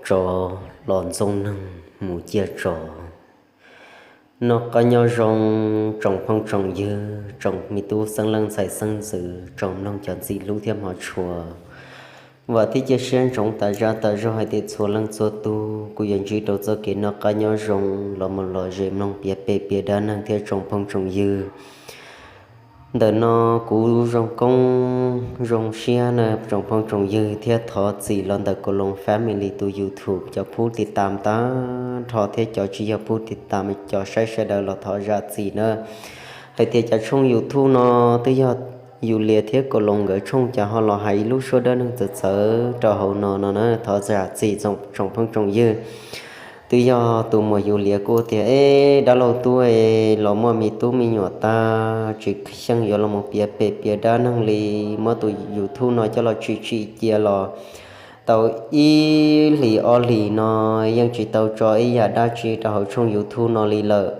Tsov los ntxooj neeg mus ciaj tsov. Noj qab nyob zoo tsoom phooj tsoom ywg, tsoom me tub xeeb leej ntxhais xeeb ntxwv, tsoom mloog cov ntxim hlub thiab hmov tshua. Vam thiab cia siab ntsoov tas zaj tas zog hais tias txhua leej txhua tug kuj yuav ntsib rau txoj kev noj qab nyob zoo los mus lom zem mloog piav pem piav dab neeg thiab tsoom phooj tsoom ywg. Ntawm no kuv zoo koob zoo siab na tsoom phooj tsoom ywg thiab thov txim los ntawm Koos Loos Family tus YouTube, cov phub tiv tam tag nrho thiab cov tsis yog phub tiv tam cov saib sawv daws los thov zam txim na. Hais tias cov tshooj YouTube no twb yog Yulias thiab Koos Loos nkawd tshooj cas ho los hais ib lub suab dab neeg txawv txawv rau hauv no no na, thov zam txim tsoom phooj tsoom ywg. Twb yog tus muam Yulias kuj tias, Eb, dab laug tub, los muaj me tub me nyuam tag, tsis xyeej yuav los mus piav pem piav dab neeg li, muab tus YouTube no coj los tsim tsim cia los tau ib hlis ob hlis no yeej tsis tau tso ib yam dab tsi rau hauv tshooj YouTube no li lawm.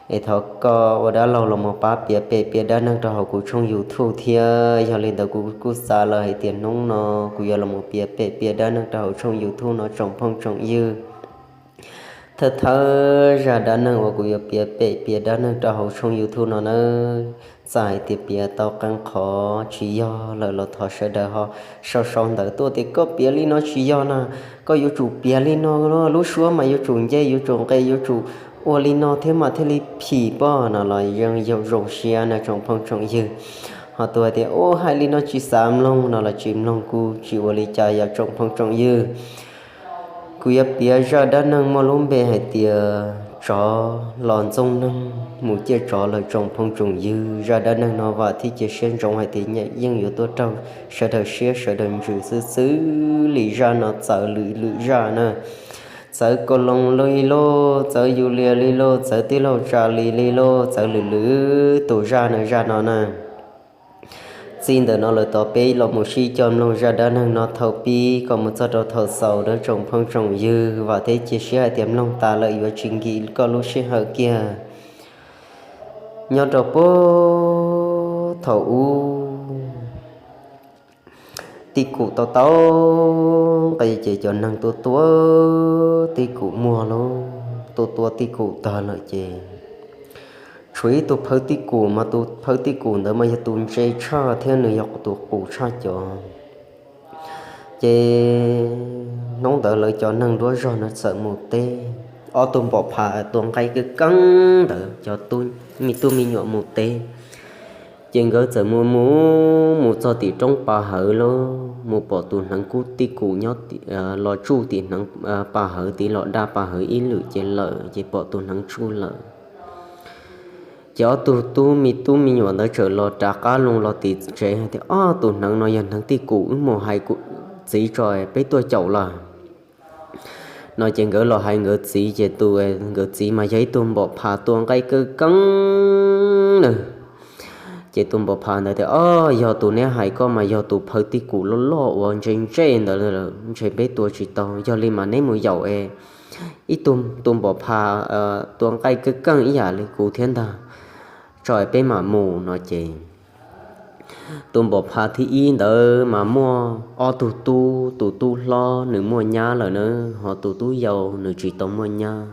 Es thov koj ua dab laug los mus pab piav pem piav dab neeg rau hauv kuv tshooj YouTube thiab. Yog li ntawd kuv kuj xav lawm hais tias hnub no kuv yuav los mus piav pem piav dab neeg rau hauv tshooj YouTube no tsoom phooj tsoom ywg. Thawj thawj zaj dab neeg uas kuv yuav piav pem piav dab neeg rau hauv tshooj YouTube no na, txawm hais tias piav tau qee qhov tsis yog lawm los thov sawv daws ho sau sau ntawv tuaj tias koj piav li no tsis yog na, koj yuav tsum piav li no, lub suab mas yuav tsum nce yuav tsum nqes yuav tsum ua li no thiab mas thiaj li phim pom no los yeej yog zoo siab na tsoom phooj tsoom ywg. Ho tus hais tias, Ub, hais li no tsis xav mloog no los tsis mloog kuj tsis ua li cas yog tsoom phooj tsoom ywg. Kuv yuav piav zaj dab neeg muaj lub npe hais tias tsov los ntxooj neeg mus ciaj tsov lawm tsoom phooj tsoom ywg. Zaj dab neeg no vam thiab cia siab ntsoov hais tias yeej yuav tuaj raug sawv daws siab sawv daws ntsws xwb xwb li zaj no txawv lwm lwm zaj na. Txawv Koos Loos li lauj, txawv Yulias li lauj, txawv tij laug Tsa Lis li lauj, txawv lwm lwm tus zaj na zaj no na. Txij ntawm no lawm tod peb los mus sib cog mloog zaj dab neeg no thaum pib kom mus txog rau thaum xaus na tsoom phooj tsoom ywg. Vam thiab cia siab hais tias mloog tas lawm yuav tsis nkim koj lub sij hawm kiag. Nyob rau puag thaum ub, tij kum tau tau nqi ces cov neeg tuaj tua tij kum muag lauj, tuaj tua tij kum tag lawm ces tshuav ib tug phawj tij kum, mas tus phawj tij kum ntawd mas yog tus ntse tshaj thiab nws yog tus qus tshaj cov. Ces hnub ntawd lawv cov neeg nruab zog na txawm mus teb, ob tug npom phas tua nqaij keeb keeb ntawd cov me tub me nyuam mus teb. Ces nkawd txawm mus mus mus txog tim roob pas hawv lauj, mus pom tus hneev kub tij kum nyob, los tsuj tim hneev, pas hawv tid los daj pas hawv ib lwm ces lawm, ces pom tus hneev tsuj lawm. Ces ob tug tub me tub me nyuam ntawd txawm los rov qab loo los tim tsev hais tias, Ob, tus hneev no yog hneev tij kum, wb mus hais txiv tso peb tuaj caum lawm. No ces nkawd los hais nkawd txiv, ces tus nkawd txiv mas yog ib tug npom phas tua nqaij keeb keeb na. Ces tus npom phas ntawd tias, Ob, yog tus neb hais koj mas yog tus phawj tij kum loj loj uas ntse ntse ntawd, ntshe peb tua tsis tau, yog li mas neb mus yaum es ib tug tus npom phas tua nqaij keeb keeb ib yam li kuv thiab ntag, tso peb mam mus. No ces tus npom phas thib ib ntawd mas muaj ob tug tub, tus tub hlob nws muaj nyab lawm na, ho tus tub yau nws tsis tau muaj nyab.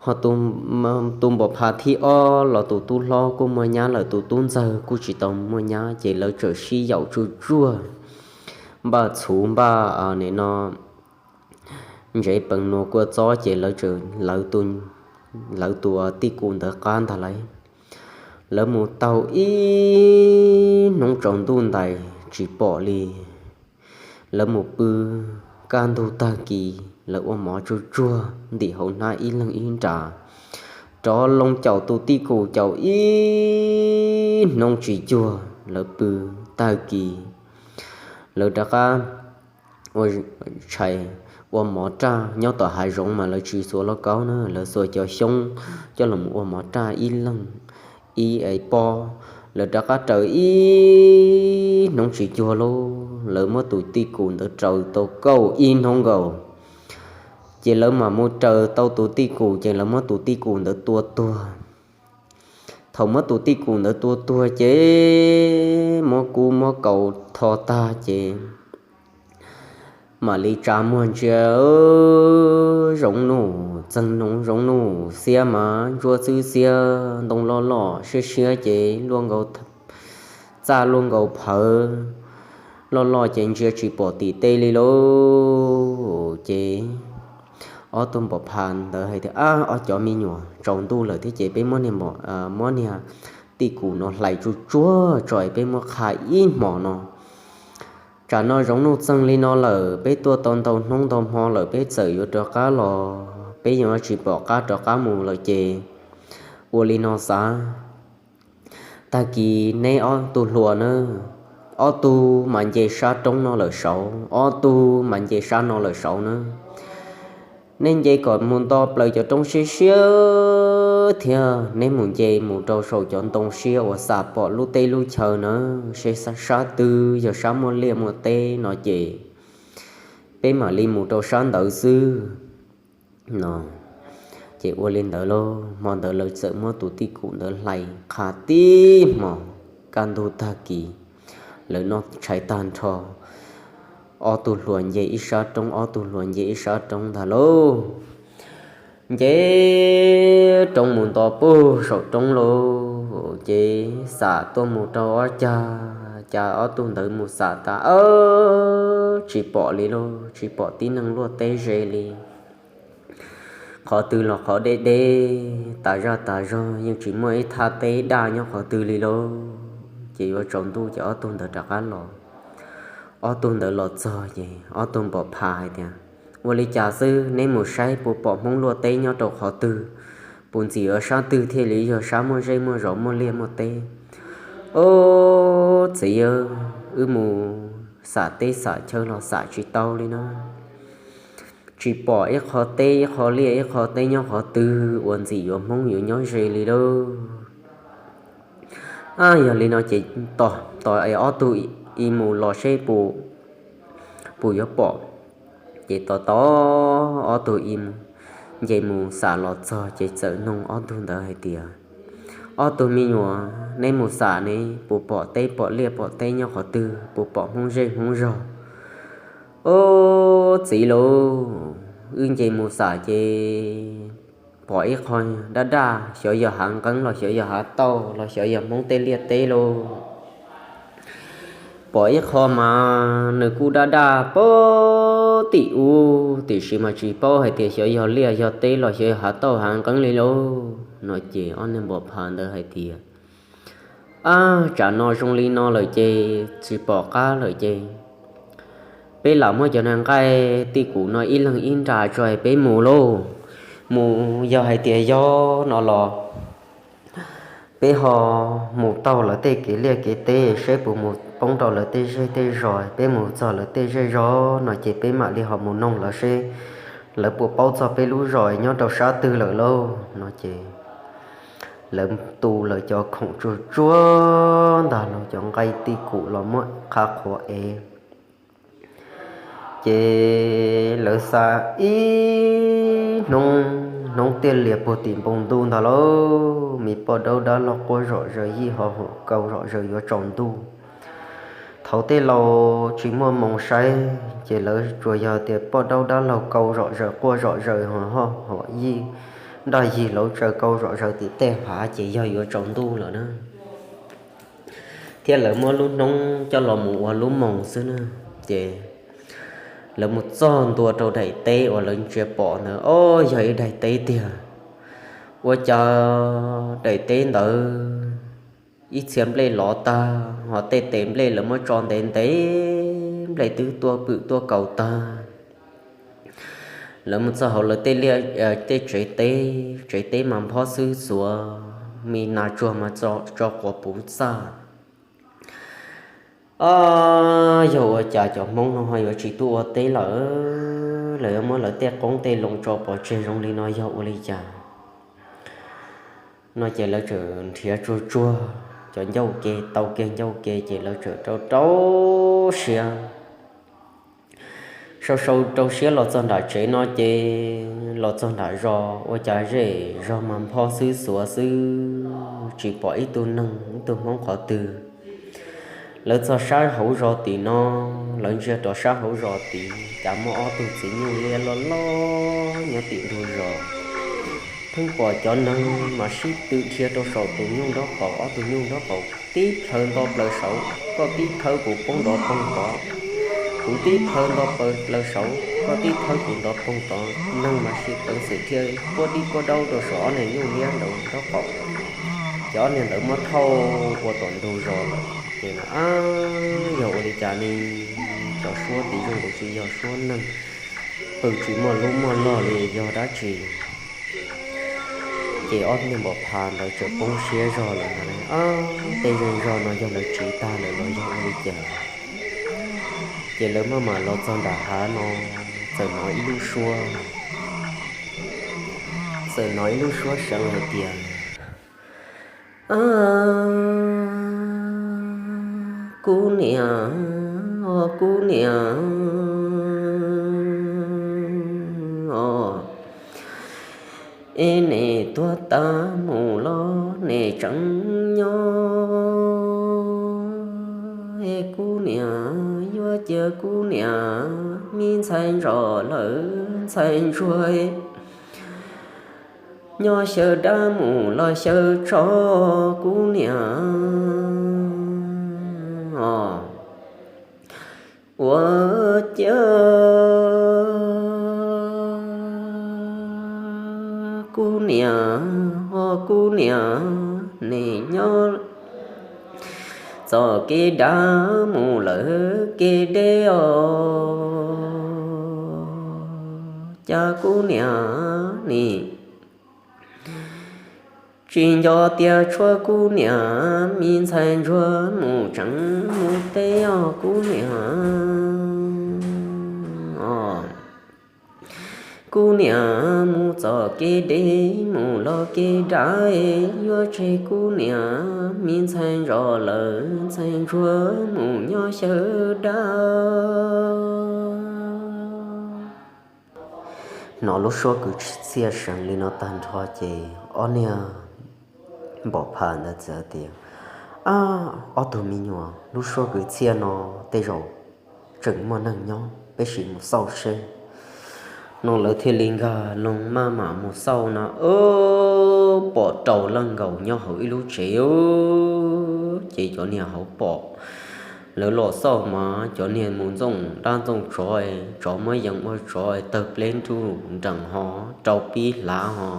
Ho tus npom phas thib ob los tus tub hlob kuj muaj nyab lawm, tus tub ntxawg kuj tsis tau muaj nyab, ces lawv txawm sib yaum tsuj tsuag, npaj txhuv npaj no ntsev pees nua kua txob, ces lawv txawm lawv tus tij kum ntawd qab ntag lauj. Lawv mus taug ib hnub tsaus ntuj ntais tsis pom li. Lawv mus pw, kaj ntug tag kis lawv ua mov tsuj tsuag ntim hauv hnab ib leeg ib nra, rov loo caum tus tij kum caum ib hnub tsis cuag. Lawv pw tag kis, lawv rov qab ua tshais, ua mov raj nyob tom hav zoov mas lawv tsis xuas lauj kaub na, lawv xuas cov xyoob coj los ua mov raj ib leeg ib pob. Lawv rov qab raws ib hnub tsis cuag lauj, lawv muab tus tij kum ntawd raws tau kaum ib hnub nkaus. Ces lawv mam mus raws tau tus tij kum, ces lawv muab tus tij kum ntawd tua tuag. Thaum muab tus tij kum ntawd tua tuag ces muab kub muab kaus tho tag ces Mam li tsa muag ntsia, zoov nuj txeeg noov, zoov nuj xiab mas ntsuab txwb xiab, ntoo loj loj siab siab ces luaj nkaus, txaj luaj nkaus phawv, loj loj ces ntsia tsis pom tim tej li lauj. Ces ob tug npam phas ntawd hais tias, Ab, ob cov me nyuam, tsaus ntuj lawm thiab ces peb muab niag, muab niag tij kum no hlais tsuj tsuag tso es peb muab qha ib hmos no. Tsam no zoov nuj txeeg li no lawm, peb tuaj tau ntau hnub ntau hmo lawm, peb txawm yuav rov qab los peb yuav tsis pom qab rov qab mus lawm ces ua li no xav. Tag kis neb ob tug hluas na, ob tug mas nce sab roob no lawm saud, ob tug mas nce sab no lawm saud na. Neb nce kom mus nto plaws cov roob siab siab thiab neb mus nce mus rau saum cov ntoo siab uas xam pom lub teb lub chaw na, seb sab twg yog sab muaj liaj muaj teb no ces peb mam li mus rau sab ntawd xwb no. Ces ua li ntawd lauj, hmo ntawd lawv txawm muab tus tij kum ntawd hlais qha tib hmos, kaj ntug tag kis lawv noj tshais tag nrho, ob tug hluas nce ib sab roob, ob tug hluas nce ib sab roob ntag lauj. Nce roob mus nto puag saum roob lauj, ces xam tuaj mus rau ob cag, cas ob tug ntawd mus xam tas, ab, tsis pom li lauj, tsis pom tib neeg luaj teb ze li. Qhov twg los qhov deb deb tas zaj tas zog, yeej tsis muaj ib thaj teb daj nyob qhov twg li lauj. Ces yuav tsaus ntuj ces ob tug ntawd rov qab los. Ob tug ntawd los txog ces ob tug npam phas hais tias, Ua li cas xwb, neb mus saib puas pom Hmoob luaj teb nyob rau qhov twg? Puas ntxim yuav sab twg thiaj li yog sab muaj zej muaj zos muaj liaj muaj teb? Ob, txiv, wb mus xam teb xam chaw los xam tsis tau li na. Tsis pom ib qho teb ib qho liaj ib qho teb nyob qhov twg uas ntxim yuav Hmoob yuav nyob ze li lauj. Ab, yog li no ces tos tos es ob tug ib mus los seb puas yuav pom. Ces tos tos ob tug ib nce mus xam los txog ces txawm noog ob tug ntawd hais tias, Ob tug me nyuam, neb mus xam ne puas pom teb pom liaj pom teb nyob qhov twg, puas pom Hmoob zej Hmoob zog? Ob, txiv lauj, wb nce mus xam ces pom ib qho daj daj, xyov yog hav nqeeb los xyov yog hav tauj los xyov yog Hmoob tej liaj teb lauj. Pom ib qho mas nws kuj daj daj puag tim ub, tiam sis mas tsis paub hais tias xyov yog liaj yog teb los xyov yog hav tauj hav nqeeb li lauj. No ces ob niag npam phas ntawd hais tias, Ab, tsam no zoo li no lawm ces tsis pom qab lawm ces peb lam muab cov nqaij tij kum no ib leeg ib nra tso peb mus lauj. Mus yog hais tias yog no los peb ho mus taug lawv tej kev liaj kev teb seb puas mus poob rau lawv tej zej tej zos, peb mus txog lawv tej zej zos no ces peb mam li ho mus noog lawv seb lawv puas paub txog peb lub zos nyob rau sab twg lawm lauj. No ces lawv tu lawv cov khoom tsuag tsuag ntag los cov nqaij tij kum los muab qha qhuav ev. Ces lawv xa ib hnub, hnub tiaj lias puag tim npoo ntuj ntag lauj, me poj daub dab laug quaj zom zaws, yij ho huam kaus zom zaws yuav tsaus ntuj. Thaum tej laus tsis muaj moo saib ces lawv tsuas yog tias poj daub dab laug kaus zom zaws quaj zom zaws ho ho huam yij nrog yij laus tsaws kaus zom zaws tim tej hav ces yog yuav tsaus ntuj lawm na. Thiab lawv muab lub hnub coj los mus ua lub moos xwb na. Ces lawv mus txog ntua rau daim teb uas lawv ntsia pom ntawd, ob, yog ib daim teb tiag. Ua cas daim teb ntawd ib txhia nplej lov tag, ho tej tes nplej lawv muab tso ntev ntev, nplej twb tuaj pwm tuaj kaus tag. Lawv mus txog hauv lawv tej liaj, tej tsev teb, tsev teb mas nphob xwb xuav, me nas tsuag mas tso quav puv txaj. Ob, yog ua cas cov Hmoob no ho yuav tsis tuaj ua teb lawm, lawv yuav muab lawv tej qoob tej loo tso pov tseg zoo li no yog ua li cas? No ces lawv txawm nrhiav tsuag tsuag cov ncauj ke, tau kiag ncauj ke ces lawv txawm rau rau siab. Sau sau rau siab los txog nram tsev no ces los txog nram zos ua cas zej zog mas nphob xwb xuav xwb, tsis pom ib tug neeg ib tug Hmoob qhov twg. Lawv txog sab hauv zos tim no Lawv ntsia rov sab hauv zos tid cas muaj ob tug txiv nyuj liab loj loj nyob tim ntug zos. Pheej pom cov neeg mas sib tw dhia rau saum tus nyuj nraub qaum, ob tug nyuj nraub qaum tib plhaw nto plaws saud, koj tib thawb kuv poob nrov poog tod, kuv tib plhaw nto plaws saud, koj tib thawb kuv nrov poog tod, neeg mas sib peev xwm dhia puab dib puab daub rau saum ob niag nyuj liab nraub qaum. Ces ob niag ntawd muab thauj ua tom ntug zos lawm ces, a, yog ua li cas ne? Cov suab tid zoo nkaus tsis yog suab neeg, pw tsis muaj lub muaj log li, yog dab tsi? Ces ob niag npam phas ntawd txawm poob siab zog lawm ntag. Tej zej zog no yog lawv tsiv tag lawm los yog ua li cas? Ces lawv maj mam los txog nram hav no, txawm hnov ib lub suab, txawm hnov ib lub suab seev hais tias, Kub niam, kub niam, es nej tuag tag mus los nej tseem nyob, es kub niam yuav cia kub niam me ntxhais ntsos lawm ntxhais ntsuag nyob xyaw dab mus los xyaw tsov, kub niam, ua cia kub niam, kub niam, nej nyob txoj kev dav mus lawm kev deb os, cas kub niam ne tsis nco tias tshuav kub niam me ntxhais ntsuag mus tseem mus teb os, kub niam, kub niam mus txoj kev deb mus los kev dav, yuav tseg kub niam me ntxhais ntsos lawm ntxhais ntsuag mus nyob xyaw dab. Hnov lub suab kwv txhiaj seev li no tag nrho ces ob niag npam phas ntawd txawm tias, Ab, ob tug me nyuam, lub suab kwv txhiaj no tej zaum tseem muaj neeg nyob, peb sim mus xauj seb. No lawv thiaj li nkag loo maj mam mus xauj no, pom rau leej nkaus nyob hauv ib lub tsev. Ces cov niag hauv pom lawv los xauj mas cov niag mus ntxooj dab ntxooj tsov, tsov muab yees ua tsov tawg pleb nruj nreem ho, rau pib hlav ho,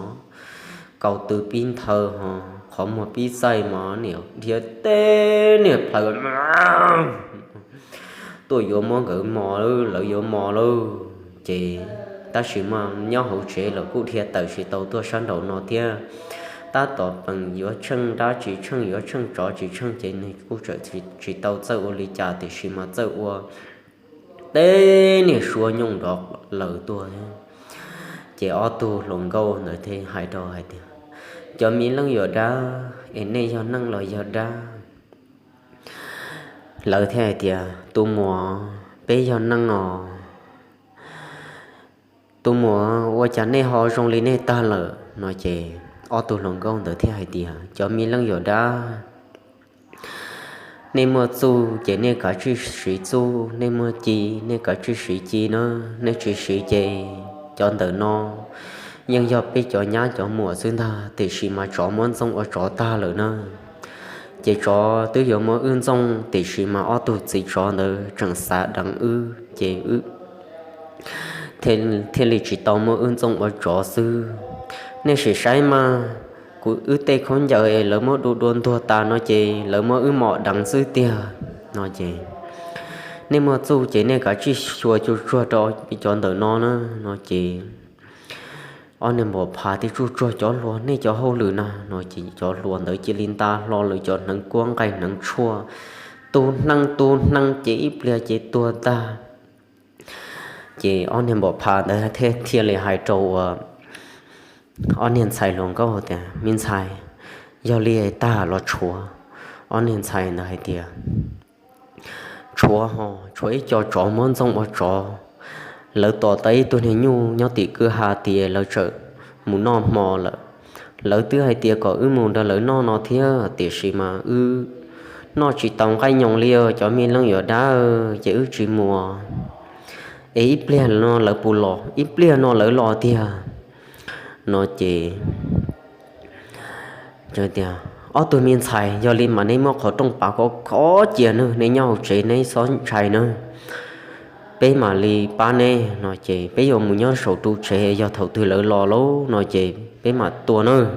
kaus tw pib nthaw ho, qhov muag pib txaij mas niam dhia teb niag plhaw tuaj yuav muab nkawd mos lawm, lawv yuav mos lawm ces, tab sis mas nyob hauv tsev los kuj dhia tawm tsis tau tuaj sab nraum no thiab. Tab tom peem yuav tsheej dab tsis tsheej, yuav tsheej tsov tsis tsheej ces nws kuj tseem tsis tau txawj ua li cas, tiam sis mas txawj ua teb niag suab nyooj nrov lawm tuaj. Ces ob tug hluas nkauj ntawd thiaj hais rau hais tias, Cov me leej yawm dab, es nej yog neeg los yog dab? Lawv thiaj hais tias, Tus muam, peb yog neeg os. Tus muam, ua cas nej ho zoo li nej tag lawm? No ces ob tug hluas nkauj ntawd thiaj hais tias, Cov me leej yawm dab, nej muaj txuj ces nej kav tsij siv txuj, nej muaj ci nej kav tsij siv ci na, nej tsis siv ces cov ntawm no yeej yog peb cov nyab cov muam xwb ntag, tiam sis mas tsov muab ntxooj ua tsov tag lawm na. Ces tsov twb yuav muab wb ntxooj, tiam sis mas ob tug txiv tsov ntawd tseem xav deev wb ces thiaj li tsis tau muab wb ntxooj ua tsov xwb. Nej sim saib mas, kuv wb tej khaub ncaws lawv muab dua dua ntuag tas no ces lawv muab wb mom deev xwb tiag. No ces nej muaj txuj ces nej kav tsij xyuas tsuag tsuag rau cov ntawm no na. No ces ob niag npam phas thiaj tsuj tsuag cov hluas, Nej cov hauj lwm na? No ces cov hluas ntawd cia li nta hlo lawv cov hneev kuab nqaij hneev tshuaj, tu hneev tu hneev ces ib pliag ces tuag tag. Ces ob niag npam phas ntawd thiaj li hais rau ob niag ntxhais hluas nkauj tias, Me ntxhais, yog li tag los tshuav? Ob niag ntxhais ntawd hais tias, Tshuav ho, tshuav ib co tsov muab ntxooj ua tsov. Lawv tom tau ib tug niag nyuj nyob tim kwj ha tias lawv tseem mus noj hmo lawm. Lawv twb hais tias kom wb mus nrog lawv noj no thiab, tiam sis mas wb noj tsis tau nqaij nyoos li os, cov me leej yawm dab, ces wb tsis mus. Es ib pliag no lawv puas los, ib pliag no lawv los tiag. No ces tias, ob tug me ntxhais, yog li mas neb muab qhov rooj pav khov khov cia nawb, neb nyob hauv tsev neb txhob ntshai nawb. Peb mam li pab neb. No ces peb yuav mus nyob saum ru tsev, yog thaum twg lawv los lauj no ces peb mam tuaj nawb.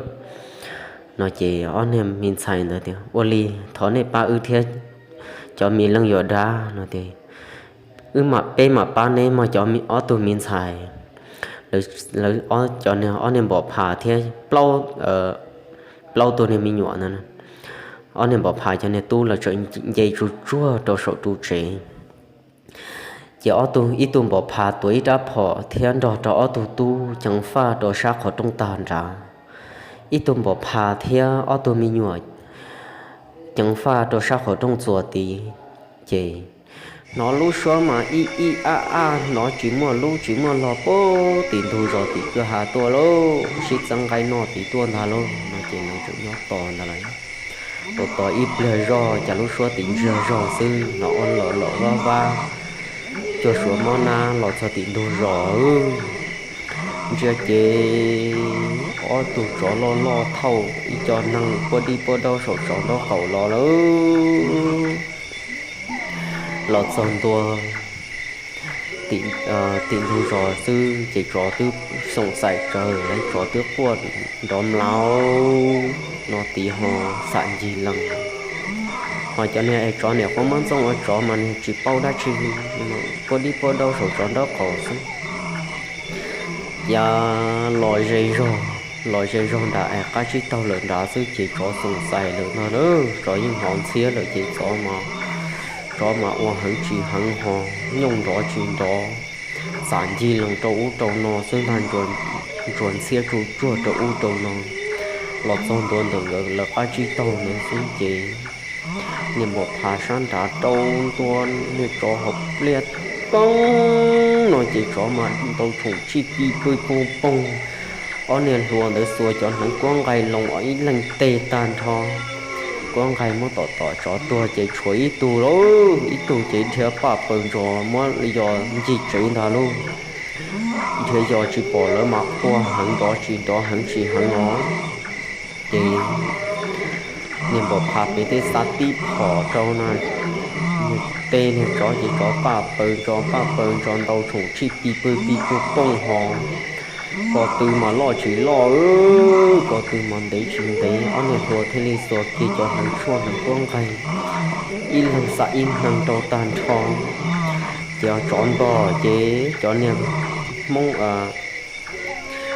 No ces ob niag me ntxhais ntawd tias, ua li, thov neb pab wb thiab cov me leej yawm dab no ces wb mam, peb mam pab neb mog cov, ob tug me ntxhais. Lawv, lawv, cov, ob niag npom phas thiab plaub, plaub tug niag me nyuam ntawd, ob niag npom phas cov niag tub lawv tseem nce tsuj tsuag rau saum ru tsev. Ces ob tug, ib tug npom phas tuav ib rab phom thiab nrog rau ob tug tub ceev faj rau sab qhov rooj tag nrad. Ib tug npom phas thiab ob tug me nyuam ceev faj rau sab qhov rooj txuas tid. Ces hnov lub suab mas ib ib ab ab, hnov tsis muaj lub tsis muaj lo puag tim ntug zos tim kwj ha tuaj lauj, sib txeeb nqaij noj tid tuaj ntag lauj. No ces lawv tseem nyob tos ntawd lawm. Tos tos ib pliag zog cas lub suab tim ntsiag zog xwb, hnov ob lo lom vab vab, cuag suav mob nab los txog tim ntug zos. Ntsia ces ob tug tsov loj loj thauj ib co neeg puab dib puab daub saum tsov nraub qaum los lawm. Los txog ntua tim ntug zos xwb ces tsov twb xoom xaim tsawv lawm, tsov twb quaj nrov mlaus no tid ho xam ncig lees. Ho cov niag es tsov niam quab muab ntxooj ua tsov mas nws tsis paub dab tsi li, puab dib puab daub saum tsov nraub qaum xwb. Yav los ze zog, los ze zog nram es qab tsib taug lawm nrad xwb ces tsov xoom xais lawm no, tsov yeej hnov ntxhiab lawm ces tsov mas, tsov mas ua heev tsis heev ho nyooj nrov tsis nrov, xam ncig lees rau ub rau no xwb ntag, ntsuas ntxhiab tsuj tsuag rau ub rau no. Los txog ntua ntawm nkawd lawv qab tsib taug ntawd xwb ces niag npom phas sab nrad rau ntua niag tsov hauv pliaj poob no ces tsov mas ntaus tshoom tsij pi pw poog poog. Ob niag hluas ntawd xuas cov hneev kuab nqaij loo ib leeg teg tag nrho. Kuab nqaij muab tom tom tsov tuag ces tshuav ib tug lauj, ib tug ces dhia paj paws ntsos muab yos ncig tsev ntag lauj. Dhia yos tsis pom lawv mas quaj heev nrov tsis nrov heev tsis heev no. Ces niag npom phas pem tej xa tib phom rau na, niag teg niag tsov ces tsov paj paws ntsos paj paws ntsos ntaus tshoom tsij pi pw pi pw pooj ho. Ko tw mas loj tsis loj, ko tw mas ntev tsis ntev, ob niag hluas thiaj li xuas kiag cov hneev tshuaj hneev kuab nqaij ib leeg xa ib hneev rau tag nrho. Ces tsov nrog ces cov niag Hmoob,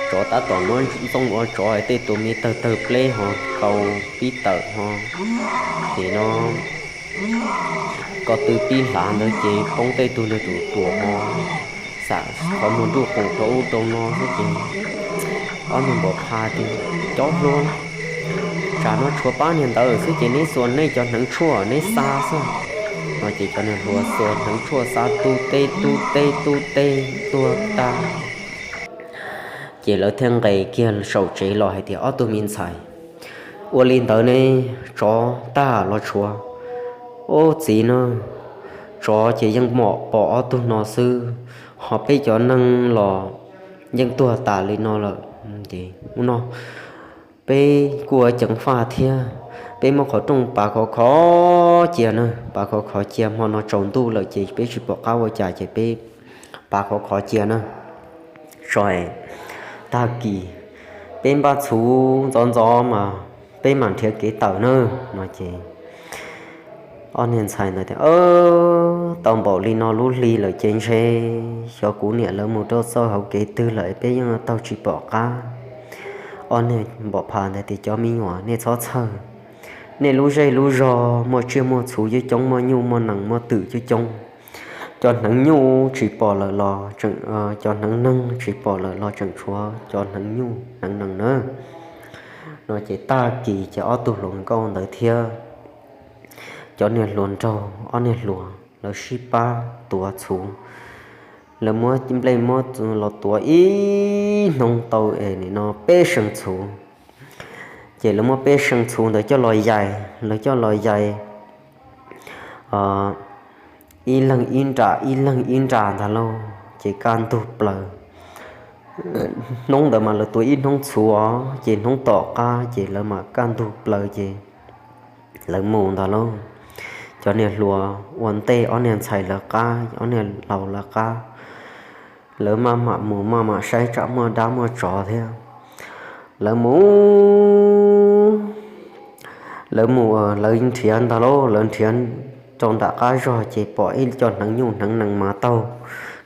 tsov tab tom muab ntxooj ua tsov tej tus me tawg tawg pleb ho kau pib tawm ho, ces no ko tw pib hlav ntawd ces poob tej tug niag tus ruam ho, xam qhov muag nruj qoom rau ub rau no xwb ces ob niag npom phas tias, cov hluas, tsam no tshuav pab niag ntawd xwb ces neb xuas nej cov hneev tshuaj neb xa xwb. No ces cov niag hluas xuas hneev tshuaj xa tu teg tu teg tu teg tuag tag. Ces lawv thiaj nqes kiag saum tsev los hais tias, ob tug me ntxhais, ua li ntawd ne, tsov tag los tshuav. Ub txiv na, tsov ces yeej mom pom ob tug no xwb, ho peb cov neeg los yeej tuag tas li no lawm. Ces ub no peb kuj ua ceev faj thiab, peb muab qhov rooj pav khov khov cia na, pav khov khov cia, hmo no tsaus ntuj lawm ces peb tsis pom qab ua cas ces peb pav khov khov cia na. Tso, tag kis peb npaj txhuv ntxov ntxov mas peb mam nrhiav kev tawm na. No ces ob niag ntxhais ntawd tias, tau npaum li no lub hli lawm ces ntshe xyov kuv niam lawv mus rau txoj hauv kev twg lawm peb yeej taug tsis pom qab. Ob niag npom phas ntawd tias, cov me nyuam, nej txhob txhawj, nej lub zej lub zog muaj tsiaj muaj txhu coob coob, muaj nyuj muaj nees muaj twm coob coob. Cov hneev nyuj tsis pom lawm los tseem, cov hneev neeg tsis pom lawm los tseem tshuav cov hneev nyuj hneev nees na. No ces tag kis ces ob tug hluas nkauj ntawd thiab cov niag hluas nraug, ob niag hluas lawv sib pab tuav txhuv. Lawv muab nplej muab los tuav ib hnub tau es nim no peb see txhuv. Ces lawv muab peb see txhuv ntawd coj los yais, lawv coj los yais ib leeg ib nra ib leeg ib nra ntag lauj, ces kaj ntug plaws. Hnub ntawd mas lawv tua ib hnub txhuv os, ces hnub tom qab ces lawv mam kaj ntug plaws ces lawv mus ntag lauj. Cov niag hluas ua ntej, ob niag ntxhais lawv qab, ob niag laus lawv qab, lawv maj mam mus maj mam saib tsam muaj dab muaj tsov thiab. Lawv mus, lawv mus, lawv nrhiav ntag lauj, lawv nrhiav rau nram qab zog ces pom ib co hneev nyuj hneev nees mas taug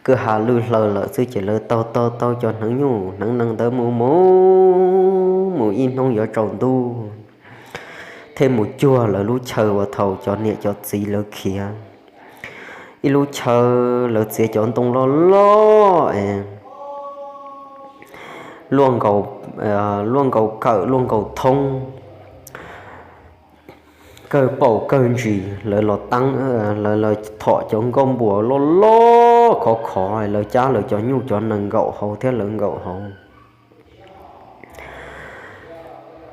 kwj ha lwj hlaw lawm xwb ces lawv taug taug taug cov hneev nyuj hneev nees ntawd mus mus mus ib hnub yuav tsaus ntuj thiaj mus cuag lawv lub chaw uas thaum cov niam cov txiv lawv khiav. Ib lub chaw lawv txiav cov ntoo loj loj es luaj nkaus, luaj nkaus kawm luaj nkaus thoob, kawg paum kawg ntsis, lawv los teeb, lawv los thom cov nkauj npuas loj loj khov khov, lawv cab lawv cov nyuj cov nees nkaum hauv thiab lawv nkaum hauv.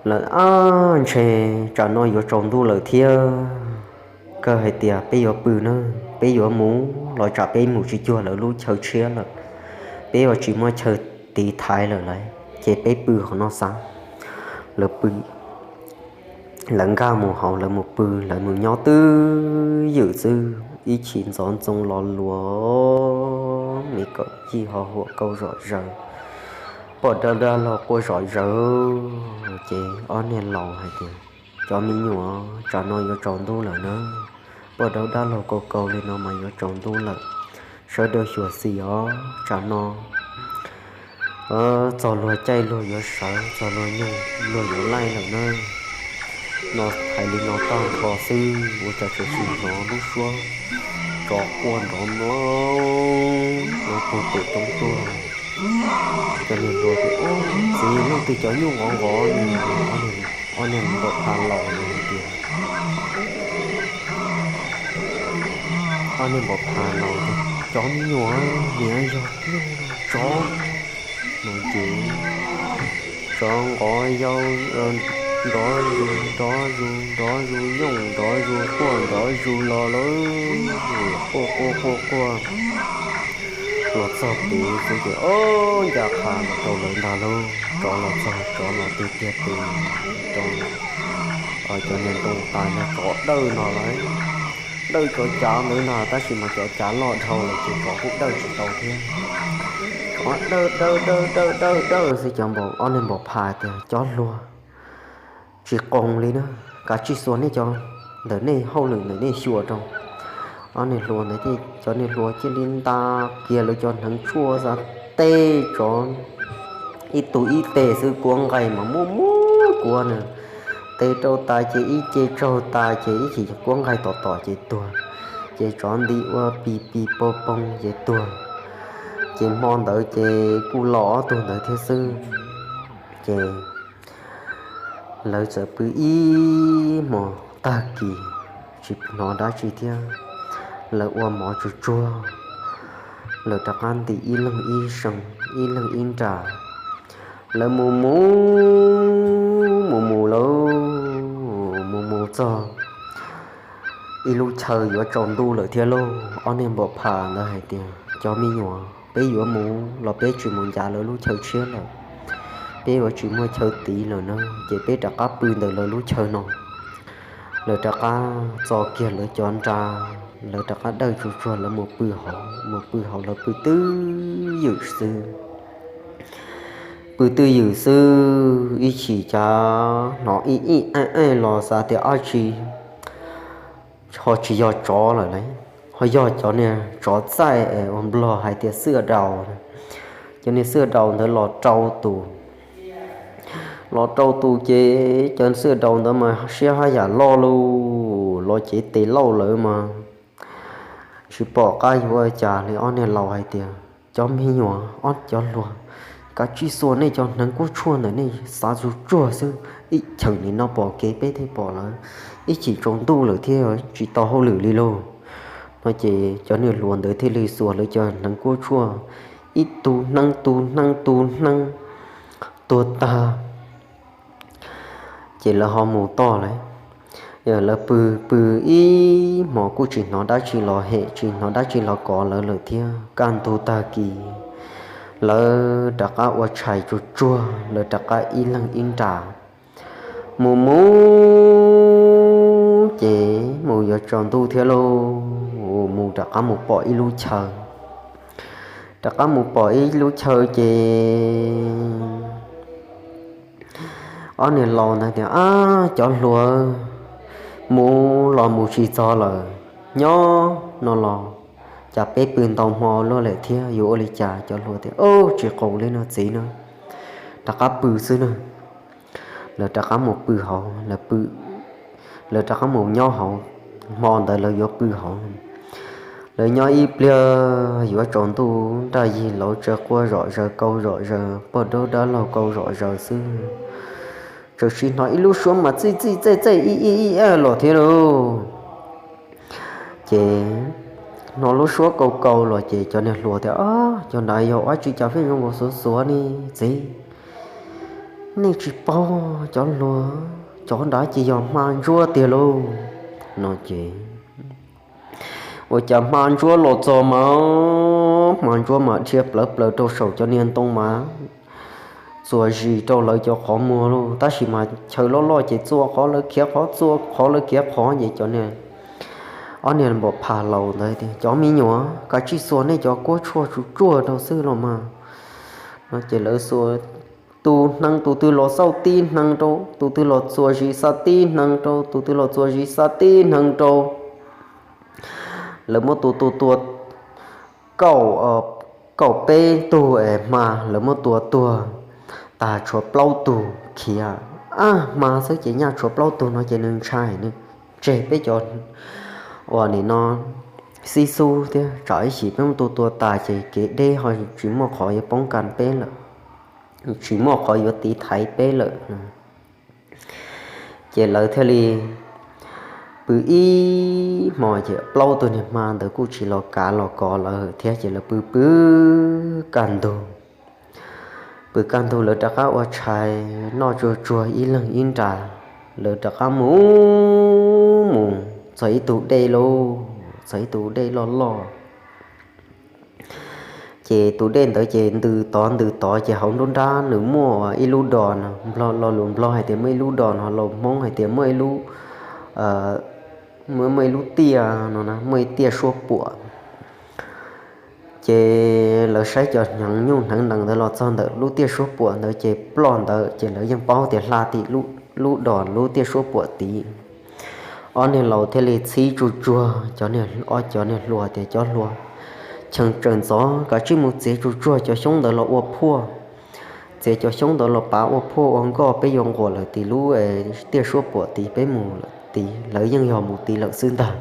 Lawv, ab, ntshe tsam no yuav tsaus ntuj lawm thiab, kawg hais tias peb yuav pw na, peb yuav mus los tsam peb mus tsis cuag lawv lub chaw tshiab lawm, peb yuav tsis muaj chaw tiv thaiv lawm lauj, ces peb pw qhov no xav. Lawv pw, lawv nkag mus hauv, lawv mus pw, lawv mus nyob twj ywm xwb, ib chim ntxov ntxoo los luas me kaum cij ho huam kauj zom zaws, poj dawb dab laug quaj zom zaws. Ces ob niag laus hais tias, cov me nyuam, tsam no yuav tsaus ntuj lawm na, poj dawb dab laug kaus kaus li no mas yuav tsaus ntuj lawm, sawv daws xyuam xim os, tsam no txog luag caij luag yuav sawv, txog luag nyoog luag yuav laij lawm na. No hais li no tag nrho xwb ua cas txawm sim hnov lub suab tsov quaj nrov mloog no puag pem roob tuaj. Cov niag hluas tias, txiv, leej twg cov nyuj nqov nqov li? Ob niag npaum pha laus li hais tias, ob niag npaum pha laus tias, cov me nyuam, nim yog nyuj tsov no ces tsov nqov yau nrov zus nrov zus nrov zus nyooj nrov zus quaj nrov zus los lawm, quaj quaj quaj quaj los txog pem xwb ces ob ncaj qha los rau lawv ntag lauj. Tsov los txog tsov los tiag tiag tus rau cov niag ntoo tais no tsov dawj no lawm, dawj cov cav ntawd ntag tab sis mas cov cav loj dhau lawm ces tsov kuj dawj tsis tau thiab. Tsov dawj dawj dawj dawj dawj dawj xwb cov npaum, ob niag npaum pha tias, cov hluas, tsis qoos li na, kav tsij xuas nej cov ntawm nej hauj lwm ntawm nej xyuas rau. Ob niag hluas ntawd, cov niag hluas cia li nta kiag lawv cov hneev tshuaj xav teb tsov ib tug ib teg xwb, kuab nqaij mas muaj muab kuab na, teb rau tas ces ib ce tsaug tas ces ib chim kuab nqaij tom tom ces tuag, ces tsov nti ua pis pis poo poo ces tuag. Ces hmo ntawd ces kuj los ob tug ntawd thiab xwb. Ces lawv txawm pw ib hmos tag kis tsis hnov dab tsi thiab, lawv ua mov tsuag tsuag, lawv rov qab ntim ib leeg ib see, ib leeg ib nra, lawv mus mus mus mus lawm, mus mus txog ib lub chaw yuav tsaus ntuj lawm thiab lauj. Ob niag npaum pha ntawd hais tias, cov me nyuam, peb yuav mus los peb tsis mus ncav lawv lub chaw tshiab lawm, peb yuav tsis muaj chaw tiv lawm na, ces peb rov qab pw ntawm lawv lub chaw no. Lawv rov qab txo kiag lawv cov nra, lawv rov qab dawj tsuag tsuag lawv mus pw hauv, mus pw hauv lawv pw twj ywm xwb. Pw twj ywm xwb ib chim cas hnov ib ib eej eej los xav tias dab tsi, ho tsis yog tsov lawm lauj, ho yog cov niag tsov txaij es ua nplog hais tias xwj daus. Cov niag xwj daus ntawd los rau tus, los rau tus ces cov xwj daus ntawd mas siab haj yam loj lauj, los cev tes lauj lawm mas tsis pom qab yuav ua cas li. Ob niag laus hais tias, cov me nyuam, ob cov hluas, kav tsij xuas nej cov hneev kuab tshuaj ntawm nej xav tsuag tsuag xwb, ib chim nim no pom kev peb thiaj pom lawv, ib chim tsaus ntuj lawm thiab tsis tau hauj lwm li lauj. No ces cov niag hluas ntawd thiaj li xuas lawv cov hneev kuab tshuaj, ib tug hneev tus hneev tus hneev tuag tag, ces lawv ho mus toj lawm. Lawv pw pw ib hmos kuj tsis hnov dab tsi los hem, tsis hnov dab tsi los kov lawv lawm thiab. Kaj ntug tag kis, lawv rov qab ua tshais tsuag tsuag, lawv rov qab ib leeg ib nra mus mus ces mus yuav tsaus ntuj thiab lauj, mus rov qab mus pom ib lub chaw. Rov qab mus pom ib lub chaw ces ob niag laus ntawd tias, Ab, cov hluas, mus los mus tsis txog lawm, nyob no los cas peb pw ntau hmo luaj lawm thiab, yuav ua li cas? Cov hluas tias, Ub, tsis qoos li no txiv na, rov qab pw xwb na. Lawv rov qab mus pw hauv, lawv rov qab mus nyob hauv, hmo ntawd lawv yuav pw hauv. Lawv nyob ib pliag yuav tsaus ntuj, nraj yig lauv tsaws quaj zom zaws kau zom zaws, poj dab dab laug kau zom zaws xwb. Txawm sim hnov ib lub suab mas txij txij txej txej ib ib ib los thiab lauj. Ces hnov lub suab kau kau los ces cov niag hluas tias, Cov nrad yog ua tsi cas pheej zoo nkaus xuav xuav ne txiv? Nej tsis paub, cov hluas, cov nrad ces yog hma ntsuab tiag lauj. No ces ua cas hma ntsuab los txog mas hma ntsuab mas dhia plawv plaws rau saum cov niag ntoo mas txuas zis rau lawv cov qhov muag lauj. Tab sis mas chaw loj loj ces txua qhov lawv khiav qhov, txua qhov lawv khiav qhov ces cov niag, ob niag npam phas laus ntawd tias, Cov me nyuam, kav tsij xuas nej cov kuab tshuaj tsuag tsuag rau xwb los mas. No ces lawv xuas, tus hneev tus twg los xauj tib hneev rau, tus twg los txuas zis xa tib hneev rau, tus twg los txuas zis xa tib hneev rau. Lawv muab tua tua tua kaum, kaum peb tug es hma, lawv muab tua tuag tag tshuav plaub tug khiav. Ab, hma xwb ces nyaj tshuav plaub tug no ces nws ntshai, nws tseg peb cov uas nim no xib xub thiab tsam ib sim peb muab tua tua tas ces kev deb ho tsis muaj qhov yuav poob kas peb lawm, tsis muaj qhov yuav tiv thaiv peb lawm. Ces lawv thiaj li pw ib hmo ces plaub tug niag hma ntawd kuj tsis los kav los kov lawv thiab ces lawv pw pw kaj ntug. Pw kaj ntug lawv rov qab ua tshais noj tsuag tsuag ib leeg ib nra, lawv rov qab mus mus txog ib tug dej lauj, txog ib tug dej loj loj. Ces tus dej ntawd ces ntws tod ntws tod ces hauv nruab nrab nws muaj ib lub dos no, lo lus Nplog hais tias muaj ib lub dos no, lo lus Hmoob hais tias muaj ib lub, muaj ib lub tiaj no, muaj ib tiaj suab puam. Ces lawv saib cov hneev nyuj hneev nees ntawd los txog ntawm lub tiaj suab puam ntawd ces ploj ntawd ces lawv yeej paub tias hla tim lub dos lub tiaj suab puam tid. Ob niag laus thiaj li txhib tsuag tsuag cov niag, ob cov niag hluas tias, Cov hluas, cheem tsawm ntxov kav tsij mus txiav tsuag tsuag cov xyoob ntawd los ua phuaj. Txiav cov xyoob ntawd los pav ua phuaj ua nkoj, peb yuav nquam lawm tim lub tiaj suab puam tid, peb mus lawm tid, lawv yeej yog mus tid lawm xwb ntag.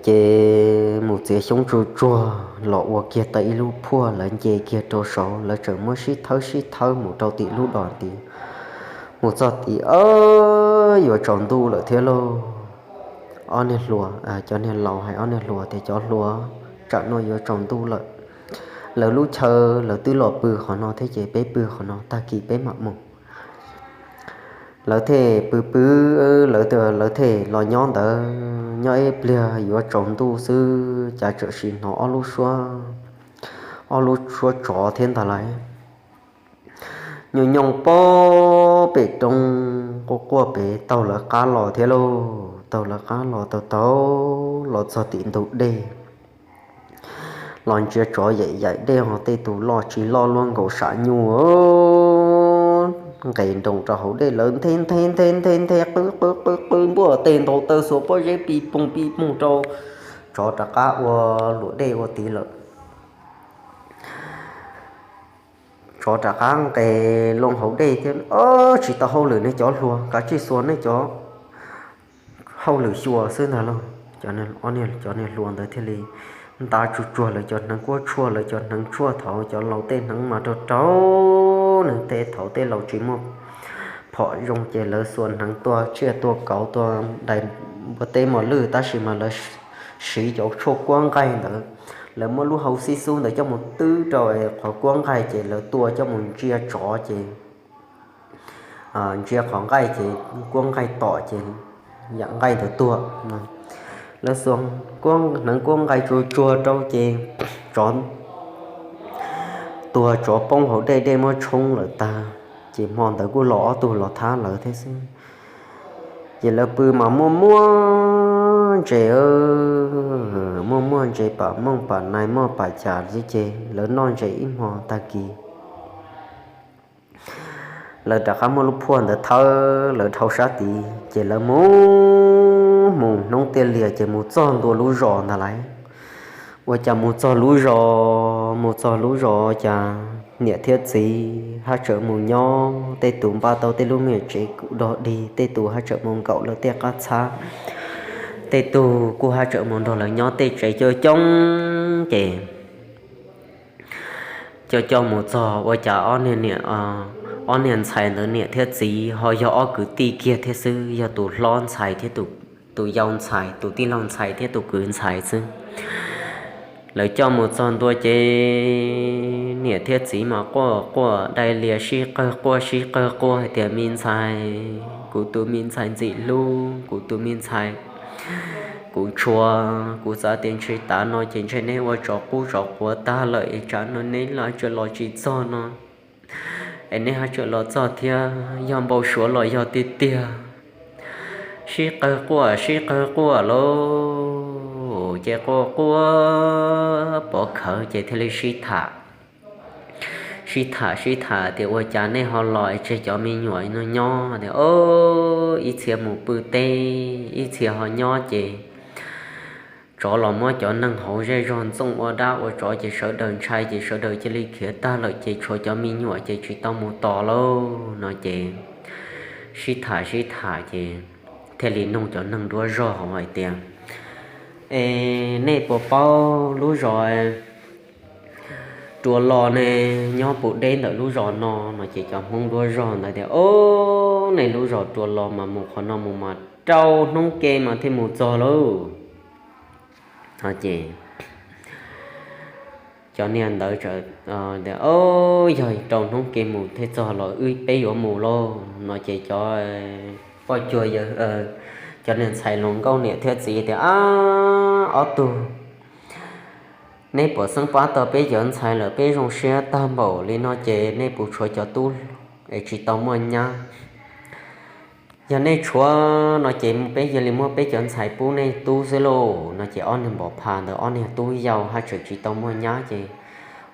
Ces mus txiav xyoob tsuag tsuag los ua kiag tau ib lub phuaj, lawv nce kiag rau saud, lawv tseem muab sib thawb sib thawb mus rau tim lub dos tid. Mus txog tid, yuav tsaus ntuj lawm thiab lauj. Ob niag hluas, cov niag laus hais ob niag hluas tias, Cov hluas, tsam no yuav tsaus ntuj lawm. Lawv lub chaw lawv twb los pw qhov no thiab ces peb pw qhov no, tag kis peb mam mus. Lawv thiaj pw pw, lawv, lawv thiaj los nyob ntawd, nyob ib pliag yuav tsaus ntuj xwb cas txawm sim hnov ob lub suab, ob lub suab tsov thiab ntag lauj. Nyooj nyooj pob pem roob quaj quaj pem taug lawv qab los thiab lauj, taug lawv qab los taug taug los txog tim ntug dej. Los ntsia tsov yaim yaim dej ho tej tus loj tsis loj luaj nkaus sam nyuj nqes nroos rau hauv dej, lawv nthe nthe nthe nthe nthe qw qw qw qw npuaj teg ntaus taw xuas pob zeb pis poog pis poog rau tsov rov qab ua luam dej ua tid lawm. Tsov rov qab nqes loo hauv dej thiab, Ob, tsis tau hauj lwm nej cov hluas, kav tsij xuas nej cov hauj lwm xyuas xwb ntag lauj. Cov niag hluas ntawd thiaj li nta tsuag tsuag lawv cov hneev kuab tshuaj, lawv cov hneev tshuaj thaum cov laus tej hneev mas rau rau, nws tej thaum tej laus tsis muaj phom zoo ces lawv xuas hneev tua tsiaj tua kauv tua dais npua teb mos lwj, tab sis mas lawv siv cov tshuaj kuab nqaij ntawd, lawv muab lub hau xib xub ntawd coj mus twb rau qhov kuab nqaij ces lawv tua coj mus ntsia tsov ces ntsia qhov nqaij ces kuab nqaij tom ces yam nqaij ntawd tuag. Lawv xuas hneev kuab nqaij tsuag tsuag rau ces tsov tuag, tsov poob hauv dej, dej muab tshoob lawm tag. Ces hmo ntawd kuj los ob tug los thab lawv thiab xwb. Ces lawv pw mas muaj muaj ntses, muaj muaj ntses pam mooj pam nais muaj pam cas li ces lawv noj ntses ib hmo tag kis lawv rov qab muab lub phuaj ntawd thawb lawv dhau sab tid ces lawv mus, mus hnub tiaj lias ces mus txog ntua lub zos ntag lauj. Ua cas mus txog lub zos, mus txog lub zos cas niam thiab txiv haj tseem mus nyob, tej tus npaj tau tej lub me nyuam tsev kuj dog dig, tej tus haj tseem mus nkaum lawv tej qab txhab, tej tug kuj haj tseem mus nrog lawv nyob tej tsev coob coob ces coj coj mus txog ua cas ob niag niam, ob niag ntxhais ntawd niam thiab txiv ho yog ob kwv tij kiag thiab xwb, yog tus hlob ntxhais thiab tus yau ntxhais, tus tij laug ntxhais thiab tus kwv ntxhais xwb. Lawv coj mus txog ntua ces niam thiab txiv mas quaj quaj dai lias sib qawg quaj sib qawg quaj hais tias, me ntxhais, kuv tus me ntxhais ntxim hlub, kuv tus me ntxhais, kuv tshua, kuv xav tias ntshe tav no ces ntshe neb ua tsov qub tsov quav tag lawm es tsam no neb los tseem los tsis txog no es neb ho tseem los txog thiab, yog npau suav los yog tiag tiag. Sib qawg quaj sib qawg quaj lauj, ces quaj quaj pov khawv ces thiaj li sib tham, sib tham sib tham tias ua cas nej ho los tseg cov me nyuam no nyob tias, o, ib txhia mus pw teb, ib txhia ho nyob ces tsov los muab cov neeg hauv zej zog ntxooj ua dab ua tsov ces sawv daws ntshai ces sawv daws cia li khiav tag lawm ces tshuav cov me nyuam ces tsis tau mus tos lauj no ces sib tham sib tham ces thiaj li nug cov neeg nruab zog hais tias, es nej puas paub lub zos Rua Los ne, nyob puas deb ntawm lub zos no no ces cov Hmoob nruab zog ntawd tias, o, nej lub zos Rua Los mas mus qhov no mus mas rau hnub ke mas thiaj mus txog lauj no ces cov niag ntawd tias, o, yog rau hnub ke mus thiaj txog los wb peb yuav mus lauj no ces cov poj cuag, cov niag ntxhais hluas nkauj niam thiab txiv tias, a, ob tug, neb puas xeeb pab tau peb cov ntxhais lawm, peb zoo siab tag npaum li no ces nej puas tshuav cov tub es tsis tau muaj nyab? Yog nej tshuav no ces peb cia li muab peb cov ntxhais pub nej tub xwb lauj no ces ob niag npam phas ntawd ob niag tub yau haj tseem tsis tau muaj nyab ces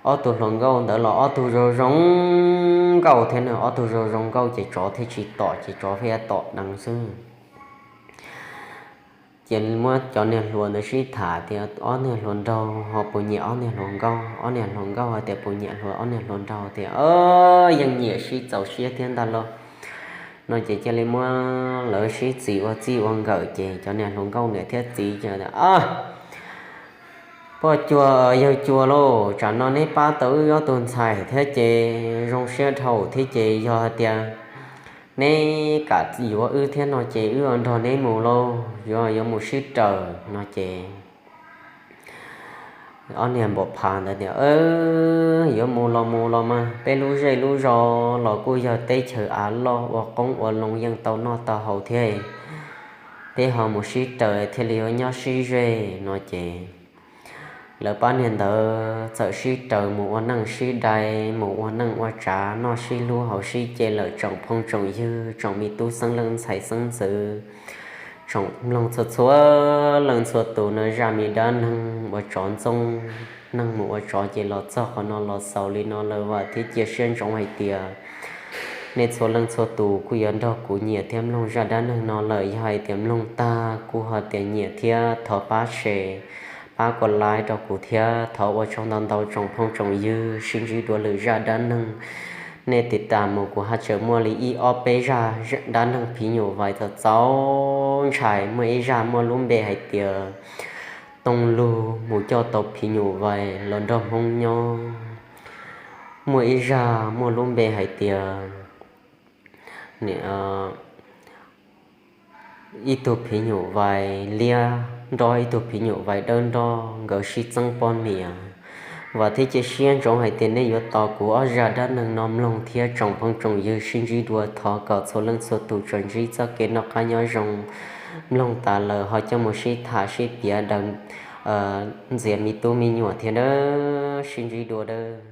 ob tug hluas nkauj ntawd los ob tug zoo zoo nkauj thiab no, ob tug zoo zoo nkauj ces tsov thiaj tsis tom ces tsov thiaj tom deev xwb. Ces muab cov niag hluas ntawd sib tham tias ob niag hluas nraug ho puas nyiam ob niag hluas nkauj, ob niag hluas nkauj hais tias puas nyiam hluas, ob niag hluas nraug tias, o, yeej nyiam sib txaus siab thiab ntag lauj no ces cia li muab lawv sib txis ua txij ua nkawm ces cov niag hluas nkauj niam thiab txiv ces tias, a, poj cuag yawg cuag lauj, tsam no neb pab tau wb ob tug ntxhais thiab ces zoo siab dhau thiab ces yog hais tias neb kam yuav wb thiab no ces wb nrog neb mus lauj, yuav, yuav mus sib raws no ces ob niag npam phas ntawd tias, yuav mus los mus los mas, peb lub zej lub zos los kuj yog teb chaws av loj ua qoob ua loo yeej tau noj tau haus thiab, peb ho mus sib raws thiaj li yuav nyob sib ze no ces lawv pab niag ntawd txawm sib raws mus ua neej sib dai, mus ua neej ua tsav noj sib hlub haus sib ce lawm tsoom phooj tsoom ywg, tsoom me tub xeeb leej ntxhais xeeb ntxwv, tsoom mloog txhua txhua leej txhua tus no, zaj me dab neeg ua tsov ntxooj neeg mus ua tsov ces los txog qhov no los xaus li no lawm vam thiab cia siab ntsoov hais tias nej txhua leej txhua tus kuj yuav nrog kuv nyiam thiab mloog zaj dab neeg no lawm. Yog hais tias mloog tag kuj ho tias nyiam thiab thov pab share, pab kom like rau kuv thiab. Thov ua tsaug ntau ntau tsoom phooj tsoom ywg, sib ntsib dua lwm zaj dab neeg. Nej tiv tam mus kuv haj tseem muaj li ib ob peb zaj dab neeg phim nyuj vais txaus txaus ntshai. Muaj ib zaj muaj lub npe hais tias Tooj Lug mus coj tau phim nyuj vais los nrog Hmoob nyob. Muaj ib zaj muaj lub npe hais tias ib tug phim nyuj vais liab nrob ib tug phim nyuj vais dawb nroj, nkawd sib txeeb poj niam. Vam thiab cia siab ntsoov hais tias nej yuav tos kuv ob zaj dab neeg no mloog thiab. Tsoom phooj tsoom ywg, sib ntsib dua, thov kom txhua leej txhua tus tsuas ntsib txoj kev noj qab nyob zoo. Mloog tas lawm ho coj mus sib tham sib piav daws ntxias me tub me nyuam thiab nawb. Sib ntsib dua nawb.